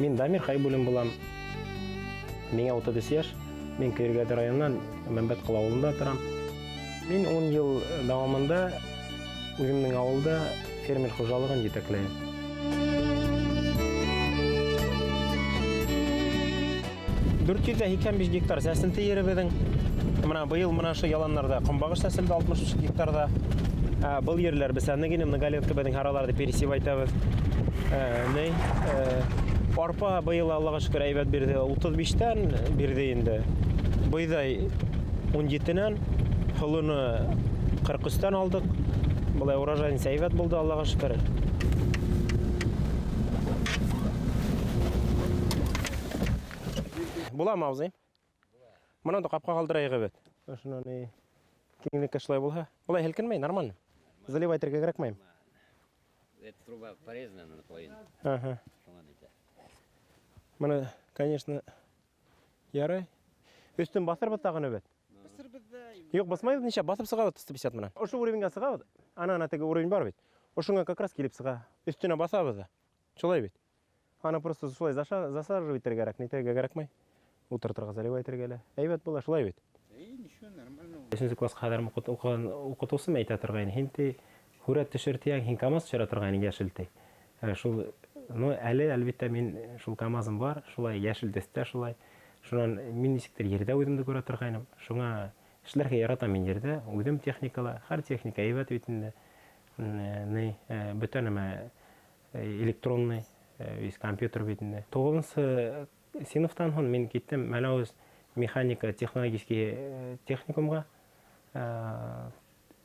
Мин Дамир Хәйбуллин булам. Миңа 33 яшь. Мин Көйөргәҙе районынан Мәмбәтҡол ауылында торам. Мин 10 йыл дауамында үҙемдең ауылда фермер хужалығын етәкләйем. 485 гектар сәсенте ере беҙҙең. Мына быйыл мына ошо яланнарҙа ҡомбағыш сәселде 63 гектарҙа. Был ерләр бесәнлек ине, многолетка беҙҙең һараларҙы пересевать итәбеҙ. Ни, арпа быйыл Аллаға шөкөр әйбәт бирҙе, 35-тән бирҙе инде. Бойҙай 17-нән, һолоно 43-тән алдыҡ. Былай урожайность әйбәт булды, Аллаға шөкөр. Буламы, абзый? Мына да ҡапҡа ҡалдырайыҡ бит. Ошонан и киңлеккә шулай булһа. Былай һелкенмәй, нормально. Заливать итергә кәрәкмәйме? Эта труба порезана наполовину. Ага. Шуңа әйтә. Мына, конечно, ярай. Өҫтөн баҫырбыҙ тағын бит. Юҡ, баҫмайбыҙ, нисә баҫып сығабыҙ 150 менән. Ошо уровеньгә сығабыҙ. Ана теге уровень бар бит. Ошоңа как раз килеп сыға. Өҫтөнә баҫабыҙ да. Шулай бит. Аны просто шулай засаживать итергә кәрәк, нитергә кәрәкмәй. Ултыртырға, заливать итергә лә. Әйбәт була, шулай бит. И ничего, нормально. Өсөнсө класска ҡәҙәр уҡыған уҡытыусым әйтә торғайны: "Һин ти һүрәт төшөр тиһәң, һин КАМАЗ төшөрә торғайның йәшел ти." Шул, ну, әле әлбиттә мин шул КАМАЗым бар, шулай йәшел төҫтә шулай. Шунан мин нисектер ерҙә үҙемде күрә торғайным. Шуңа эшләргә яратам мин ерҙә, үҙем техникала, һәр техника әйбәт бит инде. Ни, бөтә нәмә электронный, весь компьютер бит инде. 9-нсы синыфтан һуң мин киттем Мәләүез механика технологический техникумға.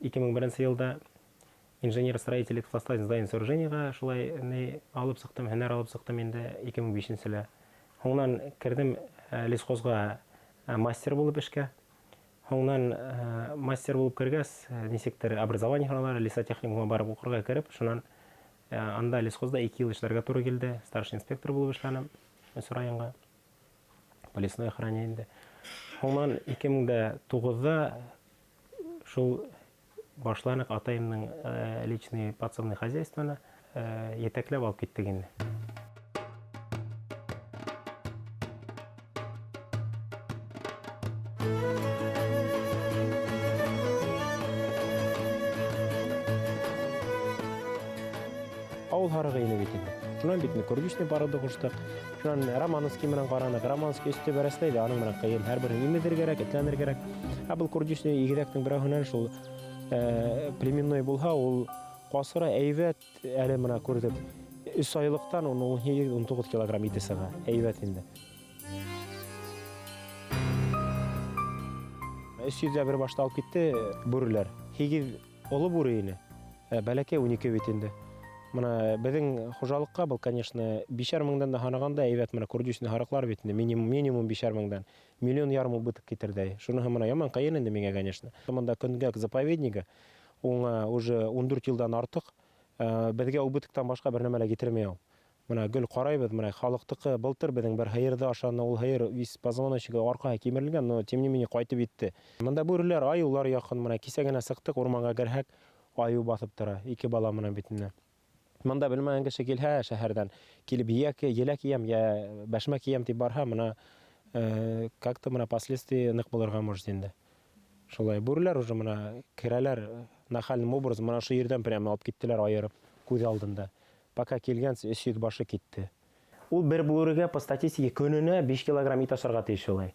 2001 йылда инженер-строитель зданий сооруженийға шулай ни алып сыҡтым, һөнәр алып сыҡтым инде 2005-лә. Һуңынан керҙем лесхозға мастер булып эшкә. Һуңынан мастер булып кергәс, нисектер образование һоралар, лесотехникумға барып уҡырға кереп, шунан анда лесхозда 2 йыл эшләргә тура килде. Старший инспектор булып эшләнем Өс районға. По лесной охране инде. Һуңынан 2009-да шул башланыҡ атайымдың личный подсобный хозяйствоны етәкләп алып киттек инде. Ауыл һарығы ине бит инде. Шунан бит инде курдючный порода ҡуштыҡ. Шунан романовский менән ҡараныҡ. Романовский өҫтө бәрәсләй ҙә, аның менән ҡыйын. Һәр береһен имеҙер кәрәк, этләнер кәрәк. Ә был курдючный игеҙәктең берәүһенән шул племенной булһа, ул ҡасыра әйбәт, әле мына күрҙек. 3 айлыҡтан ун, ун һигеҙ, ун туғыҙ килограмм ите сыға. Әйбәт инде. Өс йөҙҙә бер башта алып китте бүреләр. 8 оло бүре ине. Бәләкәй 12 бит инде. Мына беҙҙең хужалыҡҡа был, конечно, бишәр меңдән дә һанағанда әйбәт, мына курдючный һарыҡлар бит инде, минимум бишәр меңдән. Миллион ярым убыток китерҙе. Шуныһы мына яман ҡыйын инде миңә, конечно. Мында Көнгәк заповеднигы, уңа уже 14 йылдан артыҡ, беҙгә убытоктан башҡа бер нәмә лә китермәй ул. Мына гел ҡарайбыҙ, мына халыҡтыҡы былтыр беҙҙең бер һыйырҙы ашаны, ул һыйыр весь позвоночнигы арҡаһы кимерелгән, но тем не менее ҡайтып етте. Мында бүреләр, айыулар яҡын, мына кисә генә сыҡтыҡ, урманға керһәк, айыу баҫып тора, ике бала менән бит инде. Мында белмәгән кеше килһә шәһәрҙән, килеп еләк йәм, йә бәшмәк йәм тип барһа, мына как-то мына последствия ныҡ булырға может инде. Шулай бүреләр уже мына керәләр нахальным образом, мына ошо ерҙән прямо алып киттеләр айырып күҙ алдында. Пока килгәнсе өс йөҙ башы китте. Ул бер бүрегә по статистике көнөнә 5 килограмм ит ашарға тейеш шулай.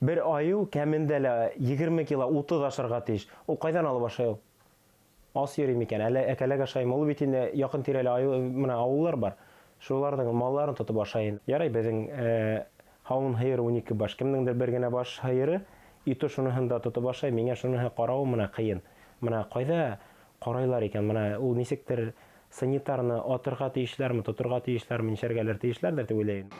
Бер айыу кәмендә лә 20 кило 30 ашарға тейеш. Ул ҡайҙан алып ашай ул? Ас йөрөй микән? Әллә әкәләк ашаймы? Ул бит инде яҡын тирәлә айыу, мына ауыллар бар. Шуларҙың малларын тотоп ашай. Ярай беҙҙең һауын һыйыр 12 баш. Кемдеңдер бер генә баш һыйыры, и то шуныһын да тотоп ашай. Миңә шуныһы ҡарауы мына ҡыйын. Мына ҡайҙа ҡарайлар икән? Мына ул нисектер санитарны атырға тейешләрме, тоторға тейешләрме, нишәргәлер тейешләрҙер тип уйлайым.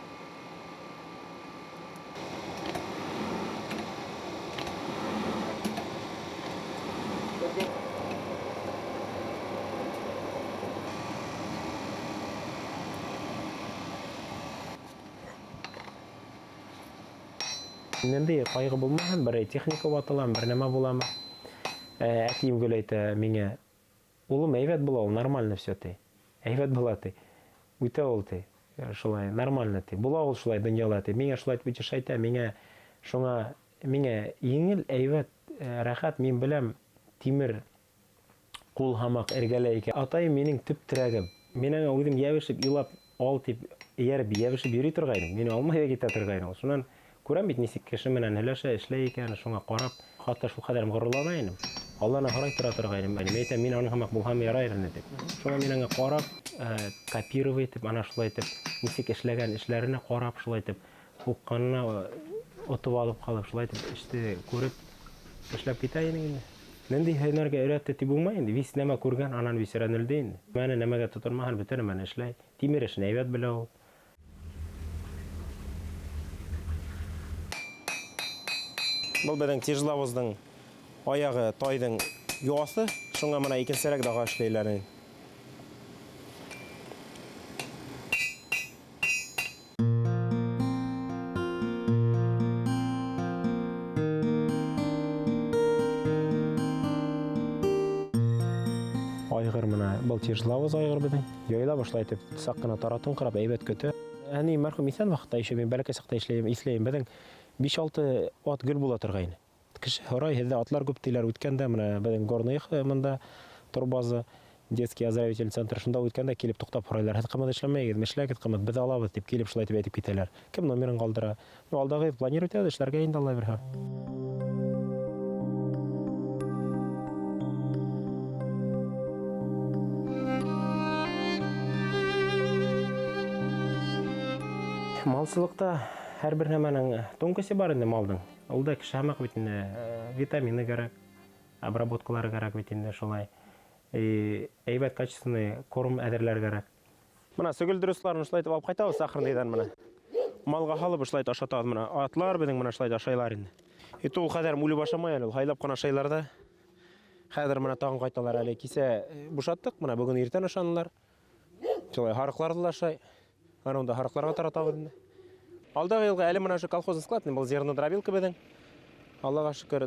Ниндәй ҡайғы булмаһын, берәй техника ватыламы, бер нәмә буламы? Әтием гел әйтә миңә: улым, әйбәт була ул, нормально все ти. Әйбәт була ти. Үтә ул ти. Шулай, нормально ти. Була ул шулай донъяла ти. Миңә шулай итеп үтеш әйтә, миңә шуңа миңә еңел, әйбәт, рәхәт, мин беләм, тимер ҡул һамаҡ эргәлә икән. Атайым минең төп терәгем. Мин аңа үҙем йәбешеп, илап, ал тип эйәреп, йәбешеп йөрөй торғайным. Мине алмай ҙа китә торғайны ул. Шунан күрәм бит, нисек кеше менән һөйләшә, эшләй икән, шуңа ҡарап, хатта шул ҡәҙәр ғорурлана инем. Алланы һорай тора торғайным. Мин әйтәм, мин уның һымаҡ булһам ярай ине тип. Шуңа мин аңа ҡарап, копировать итеп, ана шулай итеп, нисек эшләгән эшләренә ҡарап, шулай итеп, уҡҡанына отоп алып ҡалып, шулай итеп эште күреп, эшләп китә инең инде. Ниндәй һөнәргә өйрәтте тип булмай инде. Вис нәмә күргән, анан вис өйрәнелде инде. Мәне нәмәгә тотонмаһын, бөтә нәмәне эшләй. Тимер эшен әйбәт белә ул. Был беҙҙең тяжеловозҙың аяғы тайҙың яҫы, шуңа мына икенсерәк даға эшләйләр инде. Айғыр мына был тяжеловоз айғыр беҙҙең. Яйлап ошолай итеп саҡ ҡына таратын ҡарап әйбәт көтә. Әни мәрхүм иҫән ваҡытта еще мин бәләкәй саҡта эшләйем, иҫләйем. Беҙҙең биш-алты ат гөл була торғайны. Кеше һорай, һеҙҙә атлар күп тиләр. Үткәндә мына беҙҙең Горный мында турбаза, детский оздоровительный центр, шунда үткәндә килеп туҡтап һорайлар. Һеҙ ҡымыҙ эшләмәйегеҙ, эшләгеҙ ҡымыҙ, беҙ алабыҙ тип килеп шулай итеп әйтеп китәләр. Кем номерын ҡалдыра. Ну, алдағы планировать итәбеҙ эшләргә инде, Алла бирһә. Малсылыҡта һәр бер нәмәнең тонкосе бар инде малдың. Ул да кеше һамаҡ бит инде, витамины кәрәк, обработкалары кәрәк бит инде шулай. Әйбәт качественный корм әҙерләр кәрәк. Мына сөгөлдөр усларын шулай итеп алып ҡайтабыҙ сахарныйҙан мына. Малға һалып шулай итеп ашатабыҙ мына. Атлар беҙҙең мына шулай итеп ашайлар инде. И ул ҡәҙәр үлеп ашамай әле, ул һайлап ҡына ашайлар ҙа. Хәҙер мына тағын ҡайталар әле. Кисә бушаттыҡ, мына бөгөн иртән ашанылар. Шулай һарыҡларҙы ла ашай. Ана унда һарыҡларға таратабыҙ инде. Алдағы йылға әле мына ошо колхозный склад, был зернодробилка беҙҙең. Аллаға шөкөр,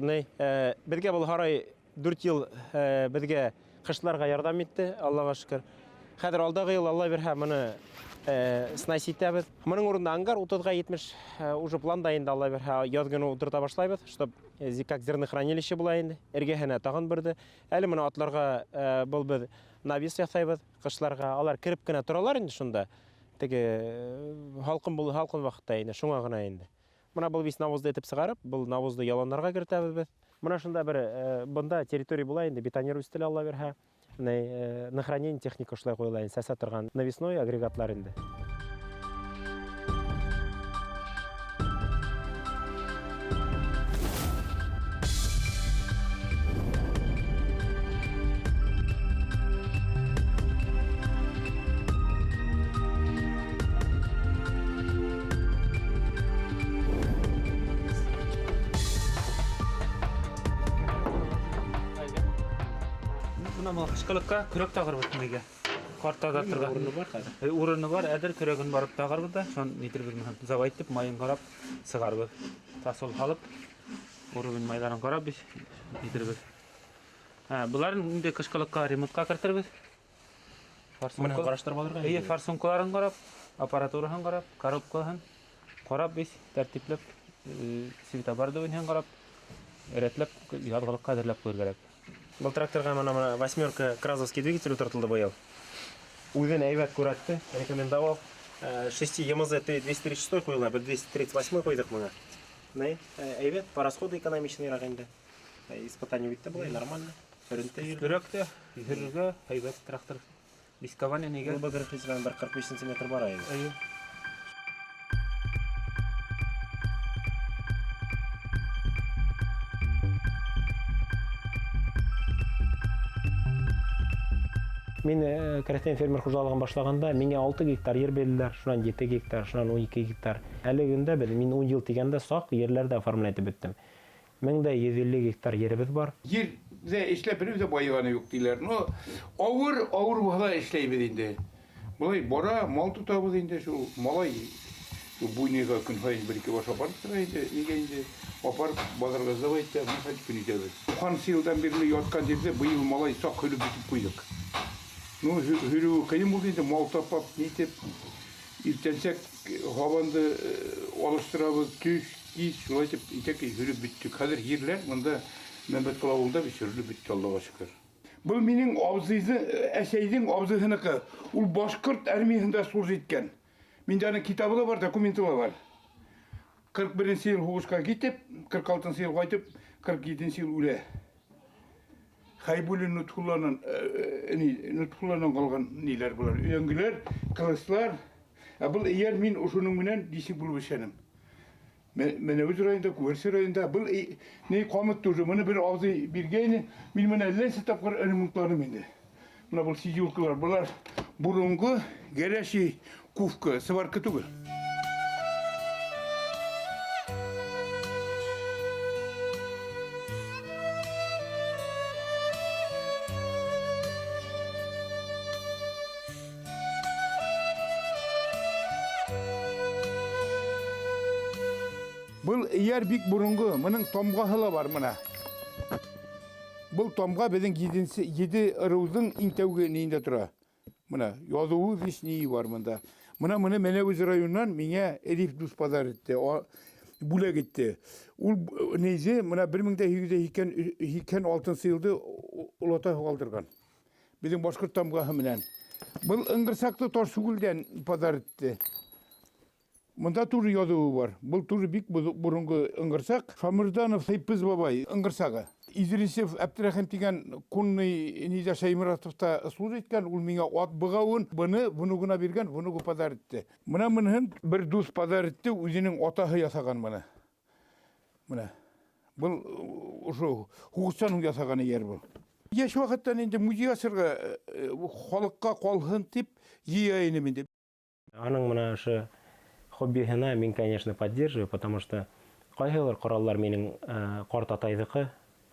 беҙгә был һарай 4 йыл, беҙгә ҡышларға ярҙам итте, Аллаға шөкөр. Хәҙер алдағы йыл, Алла бирһә, мыны сносить итәбеҙ. Моның урынына ангар утыҙға етмеш, уже планда инде, Алла бирһә, яҙ көнө ултырта башлайбыҙ, чтоб как зернохранилище була инде. Эргәһенә тағын берҙе. Әле мына атларға, был беҙ навес яһайбыҙ ҡышларға. Алар кереп кенә торалар инде шунда. Теге һалҡын был, һалҡын ваҡытта инде, шуңа ғына инде. Мына был вис навозды итеп сығарып, был навозды яланнарға кертәбеҙ беҙ. Мына шунда бер, бында территория була инде, бетонер өҫтәле, Алла бирһә. На хранение техника шулай ҡуйыла инде, сәсә торған навесной агрегатлар инде. Ҡышҡылыҡҡа көрәк тағырбыҙ мигә. Ҡар таҙартырға. Урыны бар хәҙер. Урыны бар, әҙер көрәген барып тағырбыҙ да, шунан нитербеҙ менән завай итеп, майын ҡарап сығарбыҙ. Тасол һалып, уровень майҙарын ҡарап беҙ нитербеҙ. Быларын инде ҡышҡылыҡҡа ремонтҡа кертербеҙ. Менән ҡараштырып алырға Эйе, инде. форсункаларын ҡарап, аппаратураһын ҡарап, коробкаһын ҡарап беҙ тәртипләп, светоборудованиеһын ҡарап, рәтләп, яҙғылыҡҡа әҙерләп ҡуйыр кәрәк. Был тракторға мына восьмерка кразовский двигатель ултыртылды быйыл. Үҙен әйбәт күрһәтте, рекомендовал. 6 ЕМЗ 236 ҡуйыла, беҙ 238 ҡуйҙыҡ бына. Ни, әйбәт, по расходу экономичныйраҡ инде. Испытание үтте былай, нормально. Һөрөнтә йөрҙө. Көрәк тә, йөрөргә әйбәт трактор. Дискование нигә? Был бер бер ҡырҡ биш сантиметр бара инде. Эйе. Мин крәҫтиән фермер хужалығын башлағанда миңә 6 гектар ер бирҙеләр, шунан 7 гектар, шунан 12 гектар. Әле көндә беҙ, мин 10 йыл тигәндә саҡ ерләрҙе оформлять итеп бөттөм. Мең дә йөҙ илле гектар еребеҙ бар. Ерҙә эшләп беребеҙ ҙә байығаны юҡ тиләр. Но ауыр, ауыр булһа ла эшләйбеҙ инде. Былай бара, мал тотабыҙ инде, шул малай шул буйныйға көн һайын бер-ике баш апарып тора инде, нигә инде апарып баҙарға сдавать итә, мин хәҙер көн итәбеҙ. Туҡһанынсы йылдан бирле ятҡан ерҙә быйыл малай саҡ һөрөп бөтөп ҡуйҙыҡ. Ну, һөрөүе ҡыйын булды инде, мал тапап, нитеп. Иртәнсәк һабанды алыштырабыҙ, төш, кис, шулай итеп итәк һөрөп бөттөк. Хәҙер ерләр бында Мәмбәткол ауылында бит һөрөлөп бөттө, Аллаға шөкөр. Был минең абзыйҙы, әсәйҙең абзыһыныҡы. Ул башҡорт армияһында служить иткән. Миндә аның китабы ла бар, документы ла бар. 41 йыл һуғышҡа китеп, 46 йыл ҡайтып, 47 йыл үлә. Хәйбуллин Нотфулланан, Нотфулланан ҡалған ниләр былар? Өйәңгеләр, ҡылыслар. Ә был эйәр мин ошоноң менән дисек булып эшләнем. Мәнәүез районында, Күгәрсе районында был ни ҡамыт тоже. Быны бер абзый биргәйне. Мин менә әллә нисә тапҡыр ремонтланым инде. Мына был сидилкалар, былар боронғо горящий кувка, сварка түгел. Был эйәр бик боронғо, бының тамғаһы ла бар мына. Был тамға беҙҙең еде ырыуҙың иң тәүге ниендә тора. Мына яҙыуы вис ние бар мында. Мына мыны Мәнәүез районынан миңә Элиф дуҫ подарок итте, бүләк итте. Ул нейзе мына бер мең дә һигеҙ йөҙ һикһән алтынсы йылды олатай ҡалдырған. Беҙҙең башҡорт тамғаһы менән. Был ыңғырсаҡты таш сүгелдән подарок итте. Мында тоже яҙыуы бар. Был тоже бик боронғо ыңғырсаҡ. Шамырданов Сейпіз бабай ыңғырсағы. Идрисев Әбдерәхим тигән конный ниҙә Шәйморатовта служить иткән, ул миңә ат бығауын, быны внугына биргән, внугы подарок итте. Мына мыныһын бер дуҫ подарок итте, үҙенең атаһы яһаған мыны. Мына. Был ошо һуғыштан һуң яһаған эйәр был. Йәш ваҡыттан инде музей асырға, халыҡҡа ҡалһын тип йыя инем инде. Аның мына ошо хоббиһына мин, конечно, поддерживаю, потому что ҡайһылыр ҡораллар минең ҡарт атайҙыҡы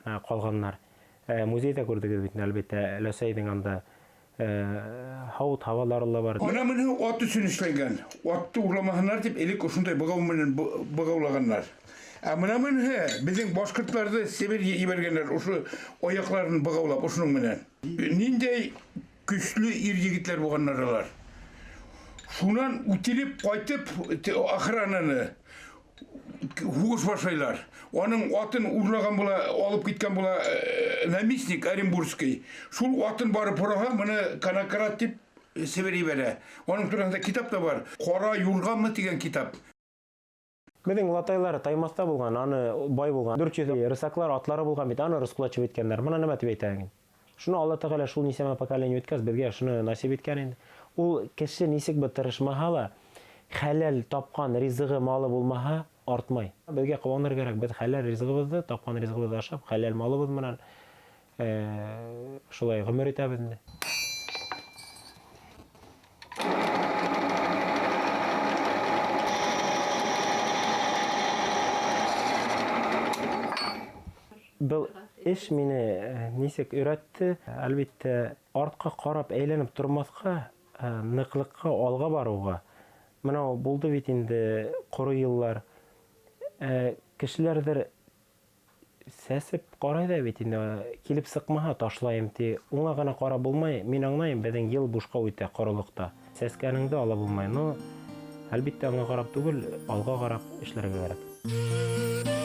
ҡалғаннар. Музейҙа күрҙегеҙ бит, әлбиттә, Ләсәйҙең анда һауыт һабалары ла бар. Мына мыны ат өсөн эшләнгән. Атты урламаһыннар тип элек ошондай бығау менән бығаулағаннар. Ә мына мыныһы беҙҙең башҡорттарҙы Себер ебәргәндәр ошо аяҡларын бығаулап ошоноң менән. Ниндәй көслө ир егетләр булғаннар алар. Шунан үтелеп ҡайтып охрананы һуғыш башлайлар. Аның атын урлаған була, алып киткән була наместник Оренбургский. Шул атын барып һораһа, мыны конокрад тип Себер ебәрә. Аның тураһында китап та бар. Ҡара юрғанмы тигән китап. Беҙҙең олатайлар Таймаҫта булған, аны бай булған. 400 рысаклар, атлары булған бит, аны рысҡулатып иткәндәр. Мына нәмә тип әйтәһең? Шуны Алла Тәғәлә шул нисәмә поколение үткәс, беҙгә шуны насип иткән инде. Ул кеше нисек бер тырышмаһа ла, хәләл тапҡан ризығы малы булмаһа, артмай. Беҙгә ҡыуаныр кәрәк, беҙ хәләл ризығыбыҙҙы, тапҡан ризығыбыҙҙы ашап, хәләл малыбыҙ менән шулай ғүмер итәбеҙ инде. Был эш мине нисек өйрәтте? Әлбиттә, артҡа ҡарап әйләнеп тормаҫҡа, ныҡлыҡҡа алға барыуға. Мына булды бит инде ҡоро йыллар. Кешеләрҙер сәсеп ҡарай ҙа бит инде, килеп сыҡмаһа ташлайым ти. Уңа ғына ҡарап булмай, мин аңлайым, беҙҙең йыл бушҡа үтә ҡоролоҡта. Сәскәнеңде ала булмай, но әлбиттә уңа ҡарап түгел, алға ҡарап эшләргә кәрәк.